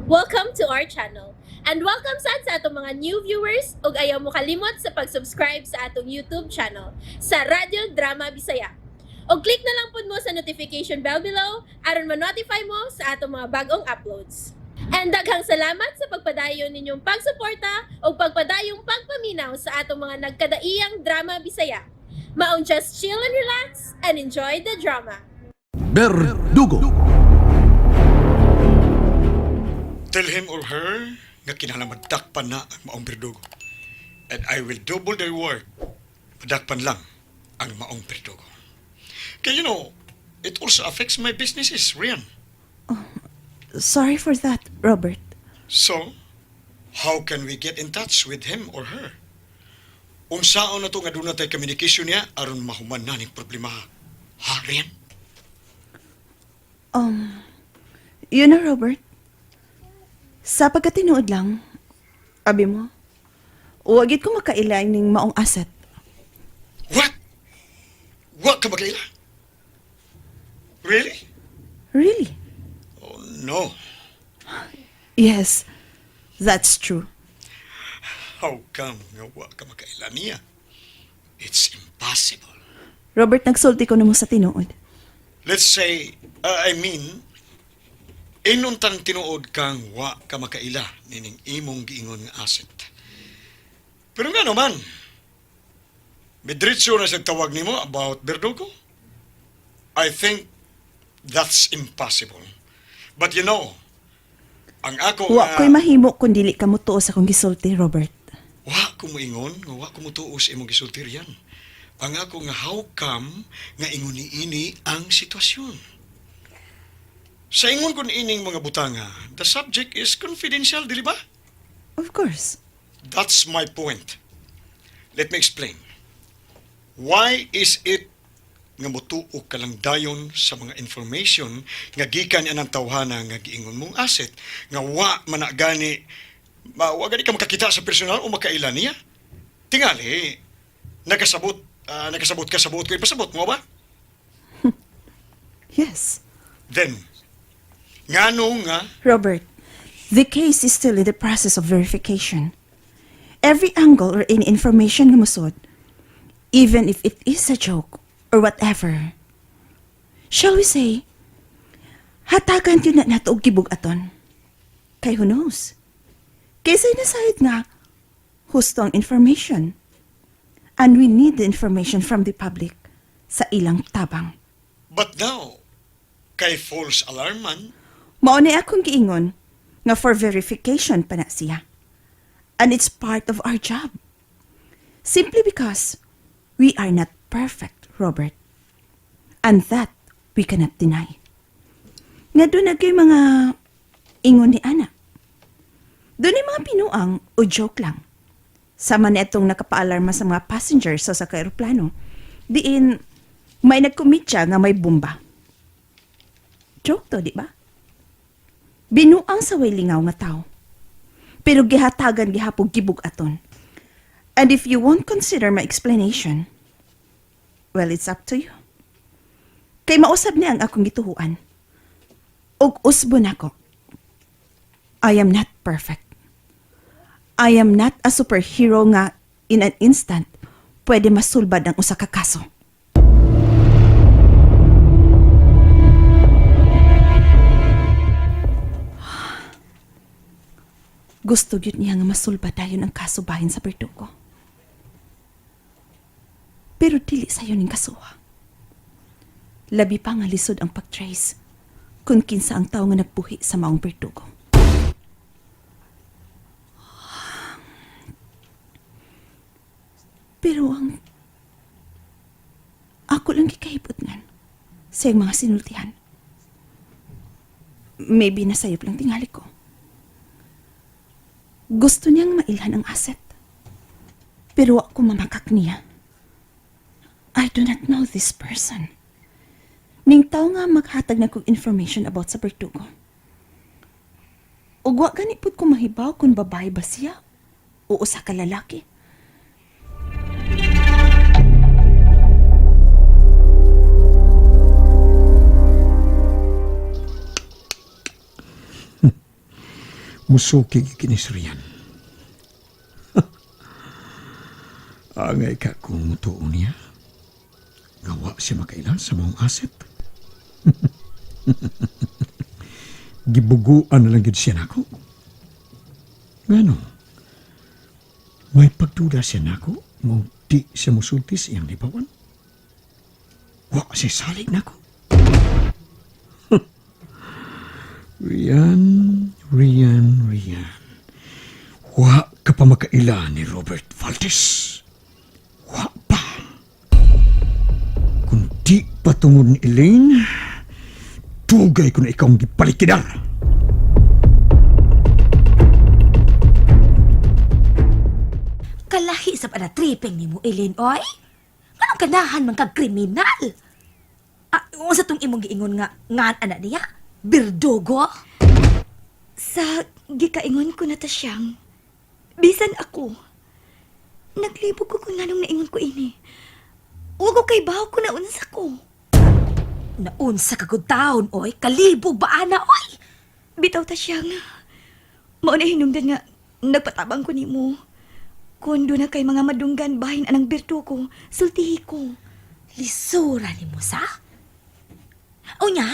Welcome to our channel. And welcome sad sa atong mga new viewers ug ayaw mo kalimot sa pag-subscribe sa atong YouTube channel sa Radyo Drama Bisaya. Og click na lang pud mo sa notification bell below aron ma-notify mo sa atong mga bagong uploads. And daghang salamat sa pagpadayon ninyong pagsuporta ug pagpadayong pagpaminaw sa atong mga nagkadaiyang drama Bisaya. Maong just chill and relax and enjoy the drama. Berdugo. Tell him or her nga kinahanglan madakpan na ang maong berdugo. And I will double the reward. Madakpan lang ang maong berdugo. Kaya it also affects my businesses, Rian. Sorry for that, Robert. So, how can we get in touch with him or her? Unsaon na to nga doon natay communication niya aron mahuman na ning problema. Ha, Rian? Robert, sa pagkatinuod lang, abi mo, wagit ko makaila ning maong asset. What? What ka makaila? Really? Really? Oh, no. Yes, that's true. How come nga wa ka makaila niya? It's impossible. Robert, nagsulti ko na mo sa tinuod. Let's say, I mean, inuntang tinuod kang wa ka makaila nining imong giingon nga asset. Pero nga naman, midritso na sa tawag nimo about Berdugo. I think that's impossible. But ang ako Wa nga ko'y mahimo kung dili ka motuo sa akong gisulti, Robert. Wa ko moingon nga wa ko motuo sa imong gisulti riyan. Ang ako nga how come nga ingon niini ang sitwasyon. Sa ingon kon ining mga butanga, the subject is confidential, dili ba? Of course. That's my point. Let me explain. Why is it nga motuo ka lang dayon sa mga information nga gikan anang tawhana nga giingon mong asset nga wa man na gani wa gani ka makakita sa personal o makaila niya? Tingali, nakasabot ka sa buot ko ipasabot mo ba? Yes. Then, ngano nga Robert, the case is still in the process of verification. Every angle or any information nga musod, even if it is a joke or whatever, shall we say, hatagan yun na nato og gibug-aton. Kay who knows? Kaysa nasayod nga, husto ang information. And we need the information from the public sa ilang tabang. But now, kay false alarm man, Mao ni akong giingon nga for verification pa na siya. And it's part of our job. Simply because we are not perfect, Robert. And that we cannot deny. Nga doon na kay mga ingon ni Ana. Doon ay mga pinuang o joke lang. Sama na itong nakapaalarma sa mga passengers sa aeroplano. Diin, may nagcommit siya nga may bomba. Joke to, di ba? Binuang sa way lingaw nga tao. Pero gihatagan gihapog gibug-aton. And if you won't consider my explanation, well, it's up to you. Kay mausab niya ang akong gituhuan. Ug usbo nako. I am not perfect. I am not a superhero nga in an instant pwede masulbad ang usa ka kaso. Gusto gyud niya nga masulbad dayon ang kaso bahin sa berdugo. Pero dili sayo ning kasuha. Labi pa nga lisod ang pag-trace kung kinsa ang tawo nga nagbuhi sa maong berdugo. Pero ang ako lang gikahibot ngan sa iyang mga sinultihan. Maybe nasayop lang tingali ko. Gusto niyang mailhan ang asset. Pero ako mamakak niya. I do not know this person. Ning tao nga maghatag na kog information about sa berdugo. Ug wa gani pud ko mahibaw kung babae ba siya o usa ka lalaki. Musuki gikinis riyan. Angay ka kung mutuo niya. Gawa siya makaila sa mga asset. Gibuguan na lang gid siya nako. Ngano? May pagduda siya nako, mo di siya musulti sa iyang libawan. Wa siya salig nako. Rian, Rian, Rian. Wa ka pa makaila ni Robert Valdez. Wa pa. Kung di patungod ni Elaine, dugay ko na ikaw ang gipalikidar. Kalahi sa panatriping ni mo, Eileen, oy. Anong ganahan man kag kriminal? Ah, unsa tong imong giingon nga ngan ana niya? Birdugo? Sa gikaingon ko na ta siyang, bisan ako, naglibog ko kung nanong naingon ko ini. Huwag ko kay baho ko naunsa ko. Naunsa ka gud taon, oy. Kalibog ba ana, oy? Bitaw ta siyang, mao na hinungdan nga, nagpatabang ko nimo. Kung doon na kay mga madunggan bahin anang birto ko, sultihi ko. Lisura ni mo sa? Unya,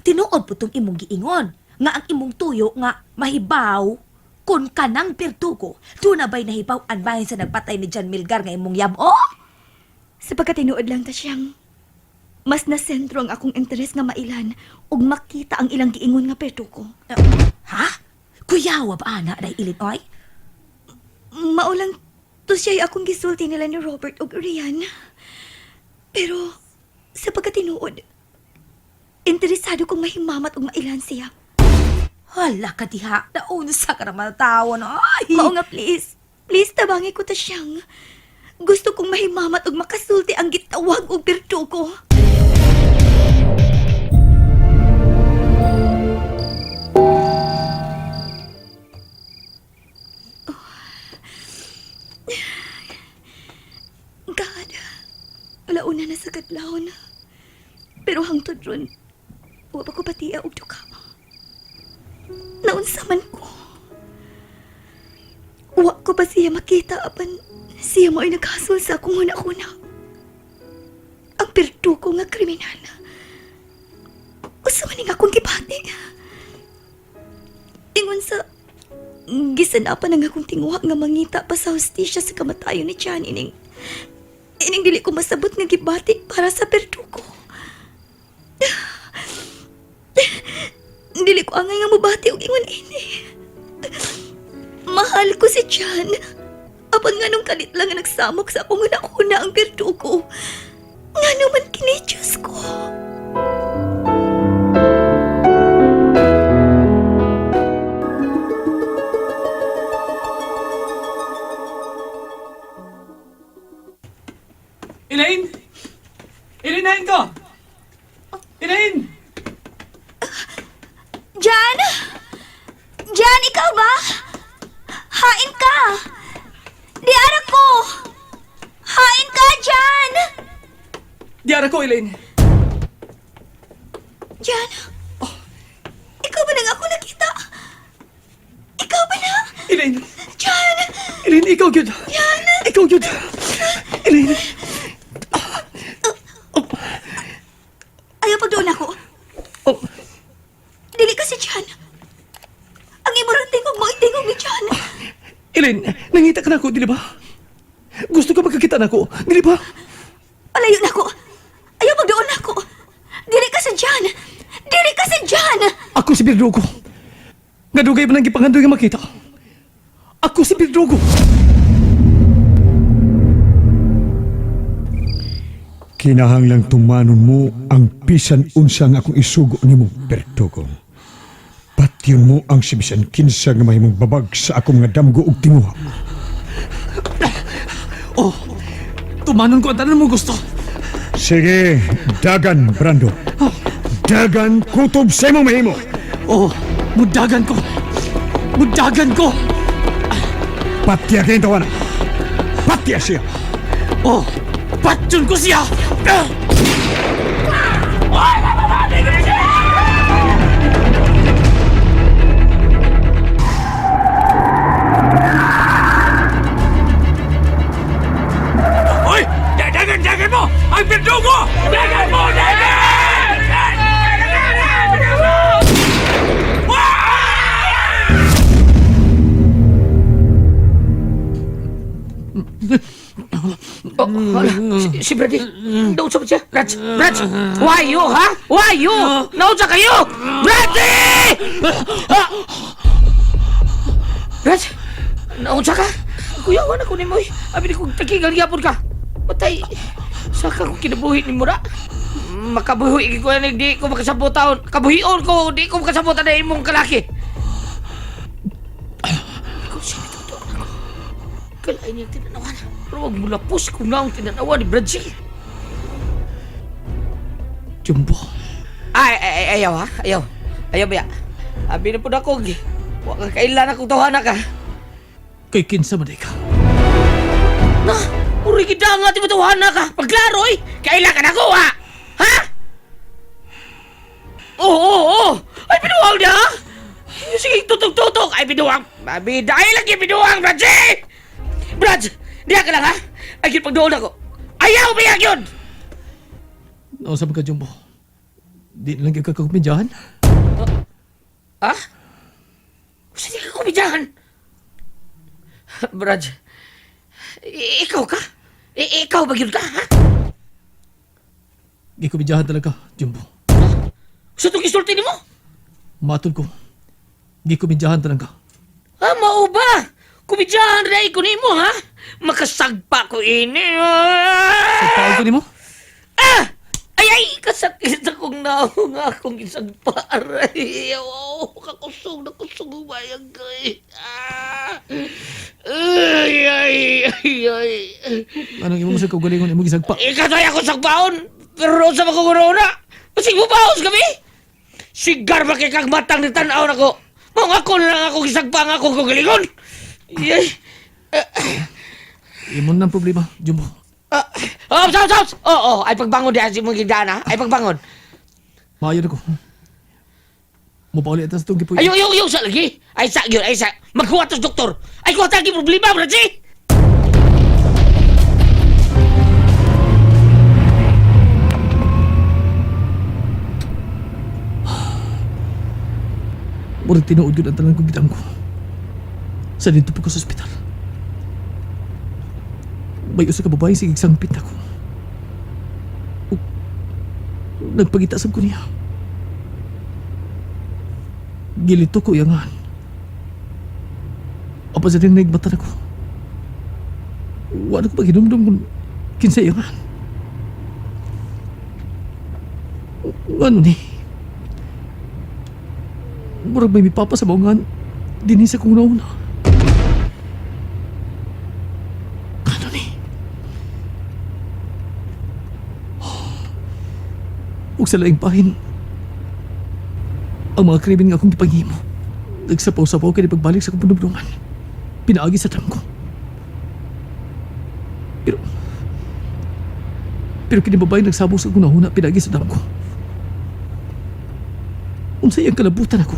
tinuod po tong imong giingon nga ang imong tuyo nga mahibaw kun kanang birdugo. Doon na ba'y nahibaw ang bahin sa nagpatay ni John Milgar nga imong yamo? Sa pagkatinuod lang ta siyang, mas nasentro ang akong interes nga mailan ug makita ang ilang giingon nga birto ko. Ha? Kuyawa ba ana day ilin oy? Maulang to siya'y akong gisulti nila ni Robert ug Rian. Pero sa pagkatinuod, interesado kong mahimamat ug mailan siya. Hala ka diha, naunsa ka naman tawon ay. Mao nga please, please tabangi ko ta siyang. Gusto kong mahimamat ug makasulti ang gitawag og birtugo. God, alauna na sa kadlawon. Pero hangtod ron, wa pa ko patiya og duka. Naunsa man ko. Wa ko pa siya makita apan siya mo ay naghasol sa akong huna-huna. Ang perdugo nga kriminal. Usa man ning akong gibati. Ingon sa gisanapan ang akong tinguha nga mangita pa sa hustisya sa kamatayon ni Chan ining ining dili ko masabot nga gibati para sa perdugo. Dili ko angay nga mobati og ingon ini. Mahal ko si Chan. Apan nga nung kalit lang nga nagsamok sa akong huna-huna ang berdugo. Nga naman kini Diyos ko. Elaine! Elaine, nahin ko! Elaine! Jan! Jan, ikaw ba? Hain ka! Di ara ko! Hain ka, Jan! Diara ko, Elaine! Jan! Ikaw ba nang ako nakita? Ikaw ba na? Elaine! Jan! Elaine, ikaw gyud! Ikaw gyud! Elaine! Ayaw pagdoon ako. Oh, Dili ka si Jan. Ang imong tingog mo ay tingog ni Jan. Elaine, nangita ka na ako, dili ba? Gusto ka magkakita na ako, dili ba? Palayo na ako. Ayaw pagdoon na ako. Dili ka si Jan. Dili ka si Jan. Ako si Birdugo. Nga dugay pa nang gipangandoy nga makita. Ako si Birdugo. Kinahanglang tumanon mo ang bisan unsa nga akong isugo nimo, Bertugo. Patyon mo ang si bisan kinsa nga mahimong babag sa akong mga damgo ug tinguha. Oh, tumanon ko ang tanan mo gusto. Sige, dagan, Brando. Dagan kutob sa imong mahimo. Oh, mudagan ko. Mudagan ko. Patya kayong tawana. Patya siya. Oh, patyon ko siya. Ah! Hala, si Brady. Naunsa ba siya? Brad, Brad! Why you, ha? Why you? Naunsa kayo? Brady! Ah! Brad, naunsa ka? Kuyawan ako ni Moy. Abi ni kong takigal gyapon ka. Patay. Saka kong kinabuhi ni Mura. Makabuhi ko yan, di ko makasabot taon. Kabuhion ko, di ko makasabot na imong kalaki. Ikaw siya nitutuan ako. Kalain niyang tinanawan. Pero wag mo lapos kung naong tinanawan ni Bradji. Jumbo. Ay, ay, ay, ayaw ha? Ayaw. Ayaw ba ya? Abi na po na ako. Wa ka kailan akong tawanan ka. Kay kinsa man ka. Na, uri kita nga ti tawanan ka. Pagklaro eh. Kailan ka na ko ha? Ha? Oo, oo, oo. Ay, binuwang niya ha? Sige, tutok-tutok. Ay, binuwang. Abi, dahil lagi binuwang, Bradji! Brad, diya ka lang ha? Ay, yun pagdoon ako. Ayaw, biyag yun! Naunsa man ka, Jumbo? Di na lang gyud ka kakumidyahan. Ha? Saan ka kumidyahan? Brad, ikaw ka? Ikaw ba yun ka, ha? Gikumidyahan talaga, Jumbo. Sa itong isulti ni mo? Matod ko. Gikumidyahan talaga. Ha, mao ba? Kumidyahan rin ko nimo, ha? Makasagpa ko ini. Ah! Pagpaon ko nimo? Ah! Ay, ay! Kasakit akong naong akong isagpa. Aray! Oh, kakusog na kusog umayag ko eh. Ah! Ay, ay, ay, ay. Anong imo sa kaugalingon imong gisagpa? Ikaw tayo ako sagpaon, pero sa makunguruna, masig mo baos kami. Sigar ba kay kag matang ni tanaw nako. Mao ako na lang ako gisagpa ang akong kagalingon. Yay. Imo nang problema, Jumbo. Ah, oh, stop, stop. Oh, oh, ay pagbangon diha si mong gigdana, ay pagbangon. Maayo na ko. Mopauli ata sa itong gipuy. Ayo, ayo, ayo sa lagi. Ay sa gyud, ay sa. Magkuha to sa doktor. Ay kuha tagi problema, Bradji. Murag tinuod yun ang tanan kong gitang ko. Sa dito pa ko sa ospital. May usa ka babae sige sangpit ako. Ug nagpagita sab ko niya. Gilito ko iyangan. Apa sa diyang naigmata na ko. Wala ko paghinumdum kung kinsa iyangan. Ano ni? Murag may mipapa sa baungan. Dinhi sa kong nauna. Ano ni? Ug sa laing pahin, ang mga krimen nga akong gipanghimo. Nagsapaw-sapaw kay pagbalik sa akong panubdungan. Pinaagi sa tram ko. Pero kini babae nagsabog sa akong nahuna pinaagi sa dam ko. Unsay ang kalabutan ako?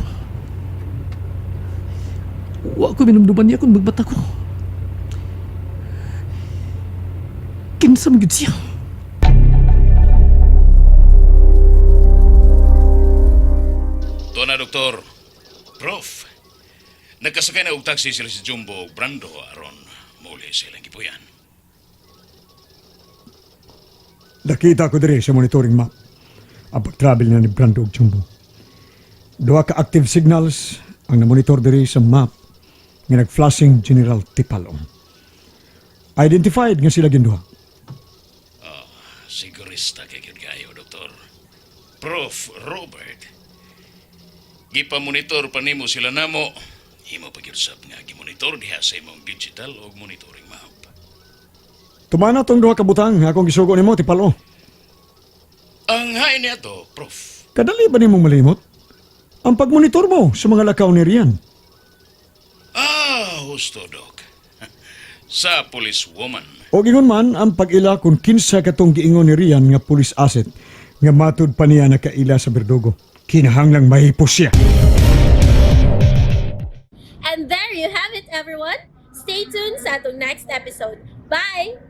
Wa ko minumduman niya kung magbata ko. Kinsa man gyud siya? Tuwa na, Doktor. Prof, nagkasakay na og taxi sila si Jumbo ug Brando aron muli sa ilang gipuyan. Nakita ko diri sa monitoring map ang pag-travel na ni Brando ug Jumbo. Duha ka active signals ang namonitor diri sa map nga nag-flashing General Tipalong. Identified nga sila ginduha. Sigurista kay gyud kayo, Doktor. Prof Robert, gipamonitor pa nimo sila namo. Imo pa gyud sab nga gimonitor diha sa imong digital og monitoring map. Tumana tong duha ka butang nga akong gisugo nimo Tipalo. Ang hain niya to, Prof. Kadali ba nimong malimot? Ang pagmonitor mo sa mga lakaw ni Rian. Ah, husto, Dok. Sa policewoman. O gingon man ang pag-ila kung kinsa katong giingon ni Rian nga police asset nga matud pa niya nakaila sa Berdugo. Kinahanglang mahipos siya. And there you have it, everyone. Stay tuned sa atong next episode. Bye!